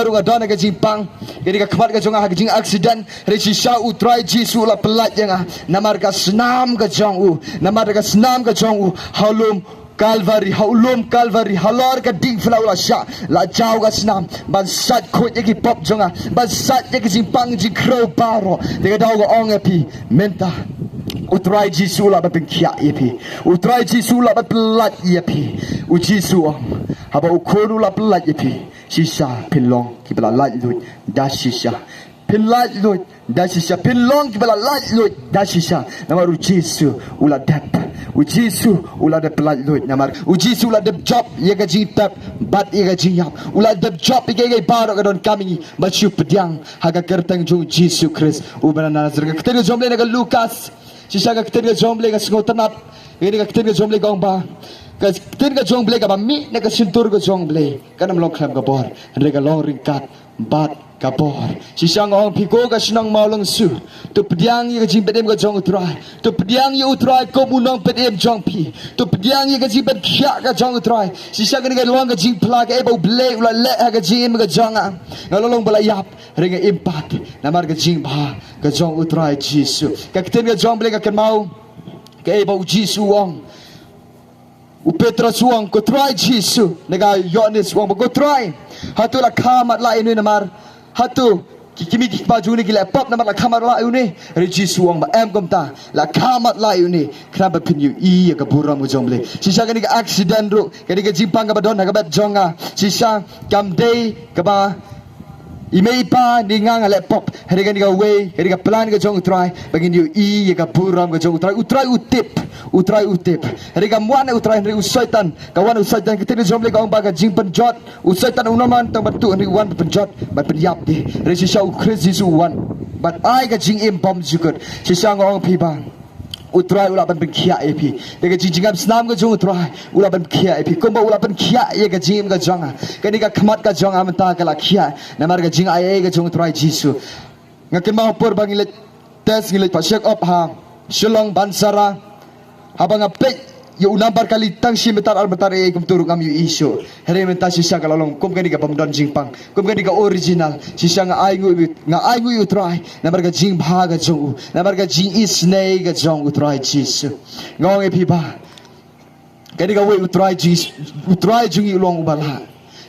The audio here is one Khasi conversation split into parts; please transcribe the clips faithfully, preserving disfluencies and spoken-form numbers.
Ruh nga don ha ka jingpang, kane ka khmat ka jong nga ha ka jing accident, hynrei shisha u Trai Jisu u la pyllait ïa nga namar ka snam ka jong u, namar ka snam ka jong u. Ha u lum Kalvari, ha u lum Kalvari, halor ka diengphna u la shah, la jaw ka snam ban sait khuid ïa ki pop jong nga, ban sait ïa ki jingpang jingkhrew baroh. Te nga daw nga ong ïa phi mynta, u Trai Jisu u lah ban pynkhiah ïa phi, u Trai Jisu u lah ban pyllait ïa phi. U Jisu u ong, haba u Khun u la pyllait ïa phi, shisha phin long kiba la laitluid da shisha. Phin laitluid da shisha, phin long kiba la laitluid da shisha. Namar u Jisu u la dep, u Jisu u la dep pyllaitluid. Namar u Jisu u la dep jop ïa ka jingtep bad ïa ka jingïap, u la dep jop ïa ka, ïa ka baroh ka donkam ïa ngi ban shu pdiang ha ka kyrteng jong u Jisu Khrist uba na Nasareth. Ka ktien ka jong U Blei na ka Lukas, shisha ka ktien ka jong U Blei ka sngewtynnat. Ïa ka ktien ka jong U Blei ka ong ba ka ktien ka jong U Blei kaba mih na ka shyntur ka jong U Blei kan ym long khlem ka bor, hynrei ka long ryngkat bad ka bor. Shisha nga ong phi ko ka shnong Mawlangsu, to pdiang ïa ka jingpynim ka jong u Trai, to pdiang ïa u Trai kum u nongpynim jong phi, to pdiang ïa ka jingpynkhiah ka jong u Trai. Shisha kane ka long ka jingphla kaei ba U Blei u la leh ha ka jingim ka jong nga. Nga la long ba la ïap, hynrei nga im pat namar ka jingbha ka jong u Trai Jisu. Ka ktien ka jong U Blei ka kynmaw kaei ba u Jisu u ong. U Petros u ong, ko Trai Jisu, na ka Ïoannis u ong ba, ko Trai, hato la kha matlah ïa une namar hato ki kmie ki kpa jong une ki leh pop namar la kha matlah ïa une? Hynrei u Jisu u ong ba em kumta, la kha matlah ïa une khnang ba phin ïohi ïa ka burom ka jong U Blei. Shisha kane ka accident ruh, kane ka jingpang kaba don ha ka bad jong nga, shisha kam dei kaba i mei i pa ne nga nga leh pop, hynrei kane kawei, kane ka plan ka jong u Trai ba ngin ïohi ïa ka burom ka jong u Trai. U Trai u tip, u Trai u tip. Hynrei kam wan u Trai, hynrei u Soitan, ka wan u Soitan. Ka ktien ka jong U Blei ka ong ba ka jingpynjot, u Soitan um wan tang ban tuh, hynrei u wan ban pynjot, ban pynïap de. Hynrei shisha u Khrist Jisu u wan ban ai ka jingim bymjukut. Shisha nga ong phi ba u Trai u lah ban pynkhiah ïa phi. Te ka jingjngem snam ka jong u Trai u lah ban pynkhiah ïa phi, kumba u lah pynkhiah ïa ka jingim ka jong nga. Kane ka khmat ka jong nga mynta ka la khiah namar ka jingaiei ka jong u Trai Jisu. Nga kynmaw por ba ngi leit test, ngi leit pat check up ha Shillong Bansara. Haba nga peit ïa u nambar kali tang shi meter ar meter ei ei kumta ruh ngam ïohi shuh. Hynrei mynta shisha ka la long kum kane kaba ym don jingpang, kum kane ka original. Shisha nga ainguh, nga ainguh ïa u Trai namar ka jingbha ka jong u, namar ka jingisynei ka jong u Trai Jisu. Nga ong ïa phi ba kane kawei u Trai Jisu, u Trai jong ngi u long uba lah.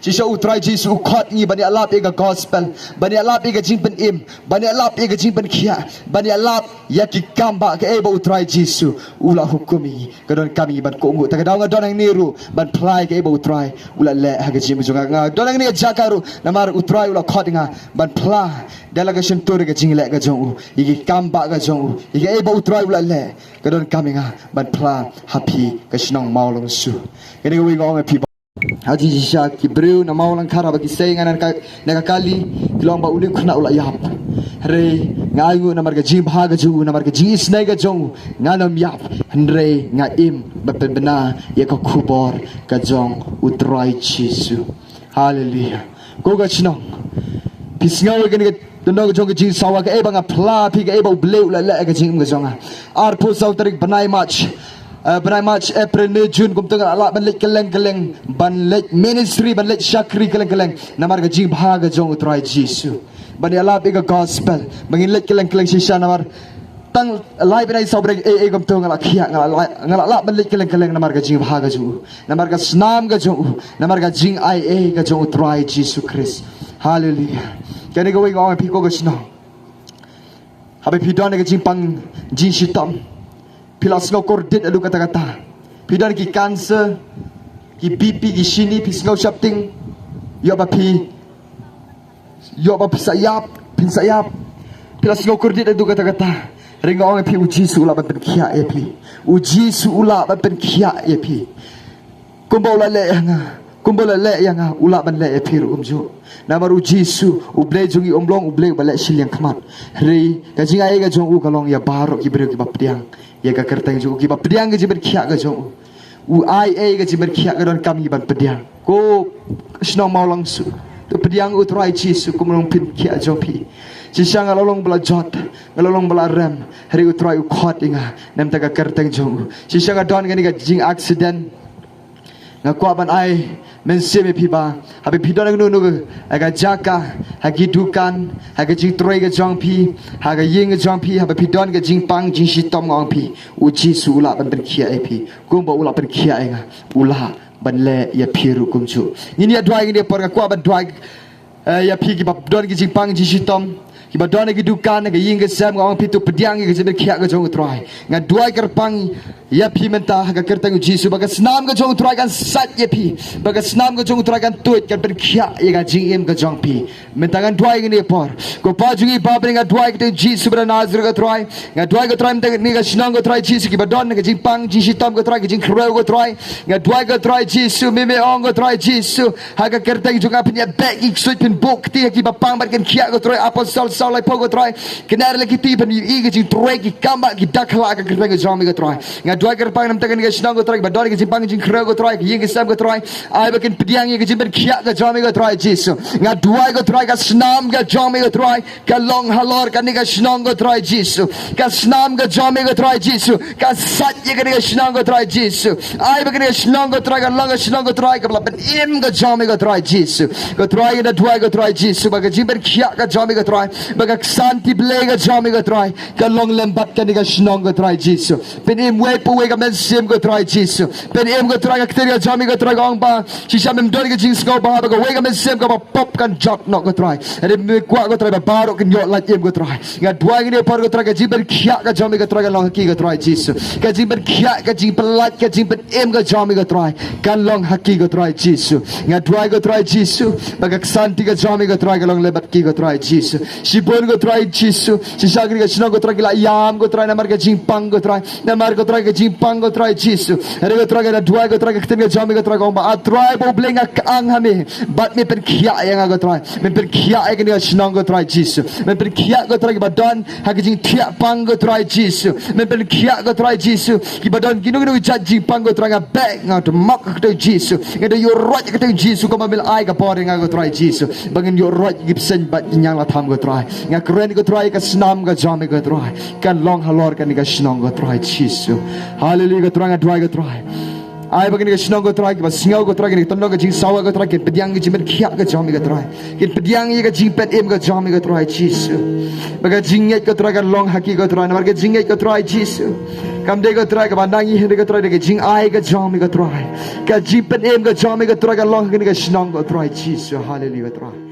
Shisha u Trai Jisu u khot ngi ban ïalap ïa ka gospel, ban ïalap ïa ka jingpynim, ban ïalap ïa ka jingpynkhiah, ban ïalap ïa ki kam ba kaei ba u Trai Jisu u la hukum ïa ngi. Ka donkam ïa ngi ban kohnguh. Te ka daw nga don hangne ruh ban phla ïa kaei ba u Trai u la leh ha ka jingim jong nga. Nga don hangne ka jaka ruh namar u Trai u la khot ïa nga ban phla da la ka shyntur ka jingleh ka jong u, ïa ki kam ba ka jong u, ïa kaei ba u Trai u la leh. Ka donkam ïa nga ban phla ha phi ka shnong Mawlangsu. Kane kawei nga ong ïa phi ba ha jingshisha ki briew na Mawlangkhar haba ki sei nga na ka, na ka kali, ki la ong ba une u khynnah u la ïap. Hynrei nga ainguh namar ka jingbha ka jong u, namar ka jingisynei ka jong u, ngam ïap, hynrei nga im ban pynbna ïa ka khubor ka jong u Trai Jisu. Haleluia. Ko ka shnong, phi sngew ïa kane ka lynnong ka jong ka jingsawa, kaei ba nga phla phi, kaei ba U Blei u la leh ha ka jingim ka jong nga. Arphew saw tarik bnai March, eh, bnai March, April, May, June, kumta nga la lah ban leit kylleng kylleng, ban leit ministry, ban leit shakri kylleng kylleng namar ka jingbha ka jong u Trai Jisu. Ban ïalap ïa ka gospel, ba ngin leit kylleng kylleng shisha namar tang lai bnai saw bnai ei ei kumta nga la khiah, nga la, nga la lah ban leit kylleng kylleng namar ka jingbha ka jong u, namar ka snam ka jong u, namar ka jingaiei ka jong u Trai Jisu Khrist. Haleluia. Kane kawei nga ong ïa phi ko ka shnong, haba phi don ka jingpang jingshitom, phi la sngew kordit haduh katta katta, phi don ki cancer, ki B P, ki shini, phi sngew sheptieng ïoh ba phi, ïoh ba phin sa ïap, phin sa ïap, phi la sngew kordit haduh katta katta. Hynrei nga ong ïa phi, u Jisu u lah ban pynkhiah ïa phi. U Jisu u lah ban pynkhiah ïa phi. Kumba u la leh ïa nga, kumba u la leh ïa nga, u lah ban leh ïa phi ruh kumjuh. Namar u Jisu, U Blei jong ngi um long U Blei uba leh shiliang khmat. Hynrei ka jingaiei ka jong u ka long ïa baroh ki briew kiba pdiang ïa ka kyrteng jong u, kiba pdiang ka jingpynkhiah ka jong u. U aiei ka jingpynkhiah, ka donkam ïa ngi ban pdiang. Ko shnong Mawlangsu, to pdiang u Trai Jisu kum u nongpynkhiah jong phi. Shisha nga la long ba la jot, nga la long ba la rem, hynrei u Trai u khot ïa nga na bynta ka kyrteng jong u. Shisha nga don kane ka jingaccident Nga kwah ban ai mynsiem ïa phi ba haba phi don kano kano ka jaka, ha ki dukan, ha ka jingtrei ka jong phi, ha ka ïing ka jong phi, haba phi don ka jingpang jingshitom nga ong phi, U Jisu u lah ban pynkhiah ïa phi. Kumba u lah pynkhiah ïa nga, u lah ban leh ïa phi ruh kumjuh. Ngin ïa duwai, ngin ïa por, nga kwah ban duwai eh, ïa phi kiba don ki jingpang jingshitom, kiba don ha ki dukan, ha ka ïing ka sem, nga ong phi to pdiang ïa ka jingpynkhiah ka jong U Trai. Nga duwai kyrpang ïa phi mynta ha ka kyrteng U Jisu ba ka snam ka jong U Trai kan sait ïa phi, ba ka snam ka jong U Trai kan tuid, kan pynkhiah ïa ka jingim ka jong phi. Mynta ngan duwai ha kane ka por. Ko Pa jong ngi ba ha bneng, nga duwai ha ka kyrteng U Jisu ba na Nasareth ko Trai. Nga duwai ko Trai mynta ha kane ka shnong ko Trai Jisu, kiba don ha ka jingpang jingshitom ko Trai, ka jingkhrew ko Trai. Nga duwai ko Trai Jisu, me me ong ko Trai Jisu, ha ka kyrteng jong nga, phin ïa beh ki ksuid, phin buh kti ha kiba pang bad kin khiah ko Trai, Apostol Saul laiphew ko Trai. Kynnoh la ki kti, phin ïohi ka jingtrei ki kam ba ki dakhla ha ka kyrteng ka jong me ko Trai. Nga duwai kyrpang na bynta kane ka shnong ko Trai, kiba don ha ka jingpang jingkhrew ko Trai, ka ïing ka sem ko Trai. Ai ba kin pdiang ïa ka jingpynkhiah ka jong me ko Trai Jisu. Nga duwai ko Trai, ka snam ka jong me ko Trai, ka long halor kane ka shnong ko Trai Jisu. Ka snam ka jong me ko Trai Jisu, ka sait ïa kane ka shnong ko Trai Jisu. Ai ba kane ka shnong ko Trai kan long ka shnong ko Trai kaba la pynim ka jong me ko Trai Jisu. Ko Trai, nga duwai ko Trai Jisu ba ka jingpynkhiah ka jong me ko Trai, ba ka ksanti Blei ka jong me ko Trai, ka long lem bad kane ka shnong ko Trai Jisu. Pynim wei pa wei ka mynsiem ko Trai Jisu. Pynim ko Trai ka ktien ka jong me ko Trai, ka ong ba shisha mem don ka jingsngewbha ba kawei ka mynsiem kaba pop kan jot noh ko Trai. Hynrei me kwah ko Trai ba baroh kin ïoh lait im ko Trai. Nga duwai ha kane ka por ko Trai, ka jingpynkhiah ka jong me ko Trai kan long ha ki ko Trai Jisu. Ka jingpynkhiah, ka jingpyllait, ka jingpynim ka jong me ko Trai kan long ha ki ko Trai Jisu. Nga duwai ko Trai Jisu ba ka ksanti ka jong me ko Trai ka long lem bad ki ko Trai Jisu. Shibun ko Trai Jisu, shisha kane ka shnong ko Trai ki la ïam ko Trai namar ka jingpang ko Trai. Namar ko Trai ka jingpang ko Trai Jisu. Hynrei ko Trai, nga duwai ko Trai, ka ktien ka jong me ko Trai ka ong ba, A Trai ba U Blei, nga kyang ha me, bad me pynkhiah ïa nga ko Trai. Me pynkhiah ïa kane ka shnong ko Trai Jisu. Me pynkhiah ko Trai kiba don ha ka jingthiah pang ko Trai Jisu. Me pynkhiah ko Trai Jisu kiba don kino kino ki jait jingpang ko Trai, nga beh, nga dmok ha ka kyrteng Jisu. Nga da ïuhroit ha ka kyrteng Jisu, kumba me la ai ka bor ïa nga ko Trai Jisu, ba ngin ïuhroit ïa ki bseiñ bad ki ñianglatham ko Trai. Nga kren ko Trai, ka snam ka jong me ko Trai kan long halor kane ka shnong ko Trai Jisu. Haleluia ko Trai, nga duwai ko Trai. Ai ba kane ka shnong ko Trai, kiba sngew ko Trai kane ka tynrai ka jingsawa ko Trai, kin pdiang ka jingpynkhiah ka jong me ko Trai. Kin pdiang ïa ka jingpynim ka jong me ko Trai Jisu. Ba ka jingngeit ko Trai kan long ha ki ko Trai, namar ka jingngeit ko Trai Jisu kam dei ko Trai kaba nang ïa, hynrei ko Trai da ka jingai ka jong me ko Trai. Ka jingpynim ka jong me ko Trai kan long ha kane ka shnong ko Trai Jisu. Haleluia ko Trai.